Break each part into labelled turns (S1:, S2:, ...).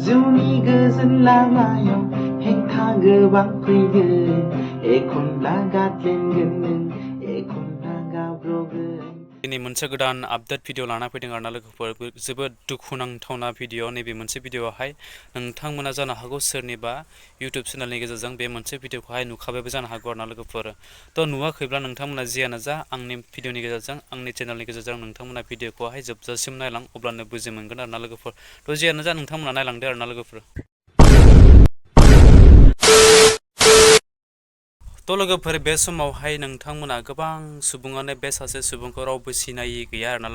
S1: जिउनि गोजोन लामायाव हेंथा गोबां फैगोन एखनब्ला गाद्लेनगोन नों एखनब्ला गाब्रगोन।
S2: दिनै मोनसे गोदान आपडेट भिडिअ लाना फैदों आरोना लोगोफोर, जोबोद दुखुनांथावना भिडिअ। नैबे मोनसे भिडिअआवहाय नोंथांमोना जानो हागौ सोरनिबा इउटुब चेनेलनि गेजेरजों बे मोनसे भिडिअखौहाय नुखाबायबो जानो हागौ आरोना लोगोफोर। थ' नुवाखैब्ला नोंथांमोना जियानो जा आंनि भिडिअनि गेजेरजों आंनि चेनेलनि गेजेरजों नोंथांमोना भिडिअखौहाय जोबजासिम नायलां, अब्लानो बुजि मोनगोन आरोना लोगोफोर। थ' जियानो जा नोंथांमोना नायलांदो आरोना लोगोफोर। थ' लोगोफोर, बे समावहाय नोंथांमोना गोबां सुबुङानो बे सासे सुबुंखौ रावबो सिनायि गैया आरोना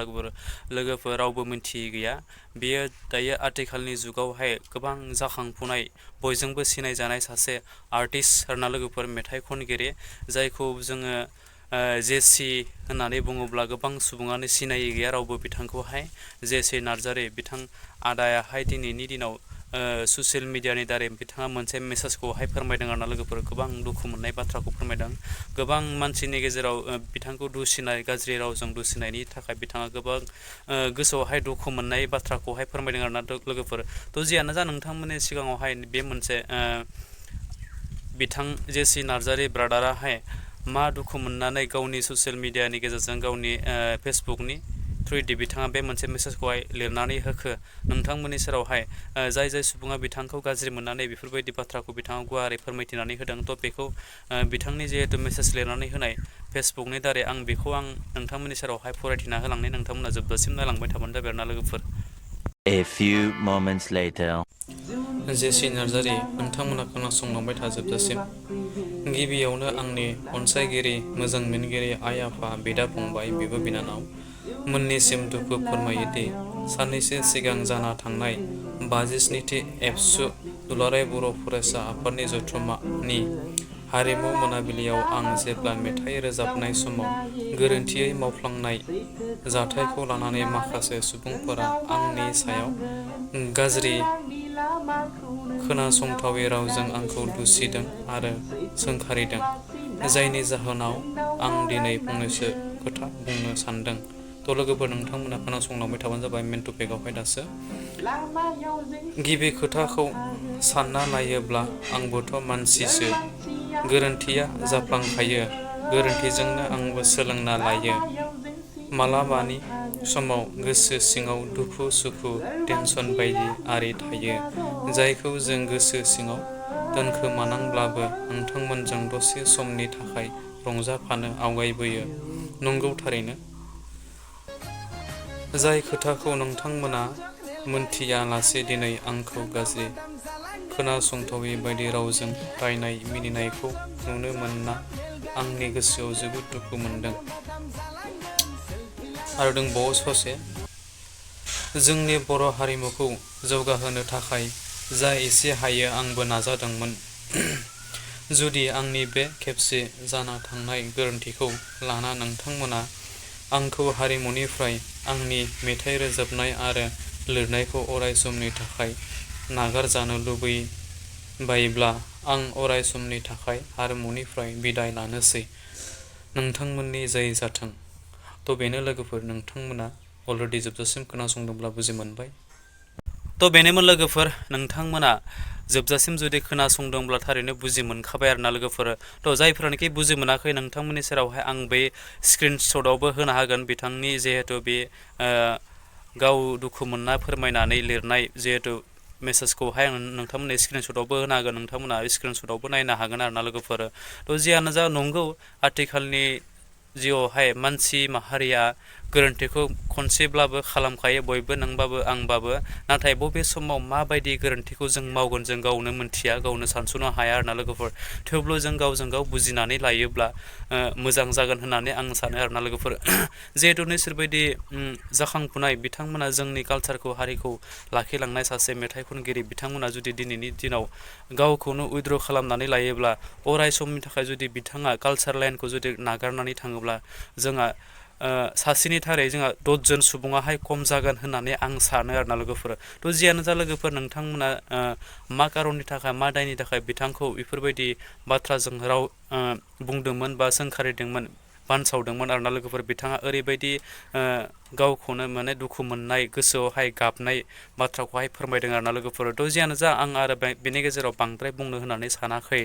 S2: लोगोफोर रावबो मिन्थियै गैया। बेयो दायो आथिखालनि जुगावहाय गोबां जाखांफुनाय बयजोंबो सिनायजानाय सासे आर्टिस्ट आरोना लोगोफोर, मेथाइ खनगिरि, जायखौ जोङो जेसि होननानै बुङोब्ला गोबां सुबुङानो सिनायि गैया रावबो बिथांखौहाय। जेसि नार्जारी बिथां आदायाहाय दिनैनि दिनाव ससियेल मिडियानि दारै बिथाङा मोनसे मेसेजखौहाय फोरमायदों आरोना लोगोफोर। गोबां दुखु मोननाय बाथ्राखौ फोरमायदों। गोबां मानसिनि गेजेराव बिथांखौ दुसिनाय, गाज्रि रावजों दुसिनायनि थाखाय बिथाङा गोबां गोसोआवहाय दुखु मोननाय बाथ्राखौहाय फोरमायदों आरोना लोगोफोर। थ' जियानो जा नोंथांमोननि सिगाङावहाय बे मोनसे बिथां जेसि नार्जारी ब्रादाराहाय मा दुखु मोननानै गावनि ससियेल मिडियानि गेजेरजों गावनि फेसबुकनि थ्रुयै बिथाङा बे मोनसे मेसेजखौहाय लिरनानै होखो नोंथांमोननि सेरावहाय जाय सुबुङा बिथांखौ गाज्रि मोननानै बेफोरबायदि बाथ्राखौ बिथाङा गुवारै फोरमायथिनानै होदों। थ' बेखौ बिथांनि जिहेतु मेसेज लिरनानै होनाय फेसबुकनि दारै आं नोंथांमोननि सेरावहाय फरायथिना होलांनाय, नोंथांमोना जोबजासिम नायलांबाय थाबानो जाबाय आरोना लोगोफोर।
S3: A few moments later.
S2: जेसि नार्जारी, नोंथांमोना खोनासंलांबाय थाजोबजासिम। गिबियावनो आंनि अनसायगिरि, मोजां मोनगिरि आइ आफा, बिदा फंबाय, बिब' बिनानाव मोननिसिम दुखु फोरमायोदि साननैसो सिगां जाना थांनाय 57थि एबसु दुलाराय बर' फरायसा आफादनि जथुम्मानि हारिमु मोनाबिलियाव आं जेब्ला मेथाइ रोजाबनाय समाव गोरोन्थियै मावफ्लांनाय जाथायखौ लानानै माखासे सुबुंफोरा आंनि सायाव गाज्रि खोनासंथावै रावजों आंखौ दुसिदों आरो सोंखारिदों, जायनि जाहोनाव आं दिनै फंनैसो खोथा बुंनो सानदों। थ' लोगोफोर, नोंथांमोना खोनासंलांबाय थाबानो जाबाय मेन टपिकआवहाय दासो। गिबि खोथाखौ सानना नायोब्ला आंबोथ' मानसिसो, गोरोन्थिया जाफ्लांखायो, गोरोन्थिजोंनो आंबो सोलोंना लायो। मालाबानि समाव गोसो सिङाव दुखु सुखु टेनसन बायदि आरि थायो, जायखौ जों गोसो सिङाव दोनखोमानांब्लाबो नोंथांमोनजों दसे समनि थाखाय रंजाफानो आवगायबोयो। नंगौ, थारैनो जाय खोथाखौ नोंथांमोना मोनथिया लासे दिनै आंखौ गाज्रि खोनासंथावै बायदि रावजों रायनाय मिनिनायखौ नुनो मोनना आंनि गोसोआव जोबोद दुखु मोनदों। आरो दंबावो ससे, जोंनि बर' हारिमुखौ जौगाहोनो थाखाय जा एसे हायो आंबो नाजादोंमोन। जुदि आंनि बे खेबसे जाना थांनाय गोरोन्थिखौ लाना नोंथांमोना आंखौ हारिमुनिफ्राय आंनि मेथाइ रोजाबनाय आरो लिरनायखौ अराय समनि थाखाय नागारजानो लुबैबायब्ला आं अराय समनि थाखाय हारिमुनिफ्राय बिदाय लानोसै। नोंथांमोननि जय जाथों। थ' बेनो लोगोफोर, नोंथांमोना अलरेडि जोबजासिम खोनासंदोंब्ला बुजि मोनबाय। थ' बेनोमोन लोगोफोर, नोंथांमोना जोबजासिम जुदि खोनासंदोंब्ला थारैनो बुजि मोनखाबाय आरोना लोगोफोर। थ' जायफोरानोखि बुजि मोनाखै, नोंथांमोननि सेरावहाय आं बै स्क्रिनशटआवबो होनो हागोन बिथांनि जिहेतु बे गाव दुखु मोनना फोरमायनानै लिरनाय जिहेतु मेसेजखौहाय आं नोंथांमोननि स्क्रिनशटआवबो होनो हागोन, नोंथांमोना स्क्रिनशटआवबो नायनो हागोन आरोना लोगोफोर। थ' जियानो जा, नंगौ आथिखालनि जिउआवहाय मानसि माहारिया गोरोन्थिखौ खनसेब्लाबो खालामखायो, बयबो, नोंबाबो आंबाबो। नाथाय बबे समाव माबायदि गोरोन्थिखौ जों मावगोन जों गावनो मोनथिया, गावनो सानस'नो हाया आरोना लोगोफोर। थेवबो जों गावजों गाव बुजिनानै लायोब्ला मोजां जागोन होननानै आं सानो आरोना लोगोफोर। जिहेतु नोंसोरबायदि जाखांफुनाय बिथांमोना जोंनि कालसारखौ, हारिखौ लाखिलांनाय सासे मेथाइ खनगिरि बिथांमोना जुदि दिनैनि दिनाव गावखौनो उइद्र' खालामनानै लायोब्ला, अराय समनि थाखाय जुदि बिथाङा कालसार लाइनखौ जुदि नागारनानै थाङोब्ला, जोंहा सासेनि थारै जोंहा 10 जन सुबुङाहाय खम जागोन होननानै आं सानो आरोना लोगोफोर। थ' जियानो जा लोगोफोर, नोंथांमोना मा कारननि थाखाय, मा दायनि थाखाय बिथांखौ बेफोरबायदि बाथ्राजों राव बुंदोंमोन बा सोंखारिदोंमोन, बानसावदोंमोन आरोना लोगोफोर बिथाङा ओरैबायदि गावखौनो माने दुखु मोननाय गोसोआवहाय गाबनाय बाथ्राखौहाय फोरमायदों आरोना लोगोफोर थ' जियानो जा आं आरो बेनि गेजेराव बांद्राय बुंनो होननानै सानाखै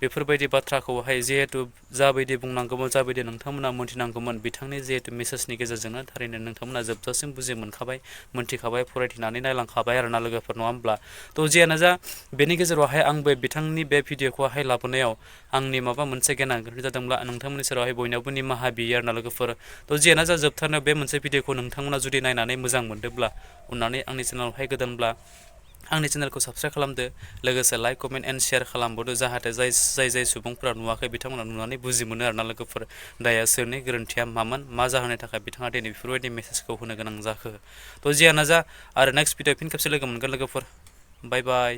S2: बेफोरबायदि बाथ्राखौहाय जिहेतु जाबायदि बुंनांगौमोन जाबायदि नोंथांमोना मोनथिनांगौमोन बिथांनि जिहेतु मेसेजनि गेजेरजोंनो थारैनो नोंथांमोना जोबजासिम बुजि मोनखाबाय मोनथिखाबाय फरायथिनानै नायलांखाबाय आरोना लोगोफोर नङा होमब्ला थ' जियानो जा बेनि गेजेरावहाय आंबो बिथांनि बे भिडिअखौहाय लाबोनायाव आंनि माबा मोनसे गेना गोरोन्थि जादोंब्ला नोंथांमोननि सेरावहाय बयनावबो निमाहा बियो आरोना लोगोफोर थ' जियानो जा जोबथारनायाव बे मोनसे भिडिअखौ नोंथांमोना जुदि नायनानै मोजां मोनदोंब्ला अननानै आंनि चेनेलावहाय गोदानब्ला आंनि चेनेलखौ साबस्क्राइब खालामदो लोगोसे लाइक कमेन्ट एन्ड शेयार खालामबावदो जाहाथे जाय सुबुंफोरा नुवाखै बिथांमोना नुनानै बुजि मोनो आरोना लोगोफोर दाया सोरनि गोरोन्थिया मामोन मा जाहोननि थाखाय बिथाङा दिनै बेफोरबायदि मेसेजखौ होनो गोनां जाखो थ' जियानो जा आरो नेक्स्ट भिडिअ फिन खेबसे लोगो मोनगोन लोगोफोर बाय बाय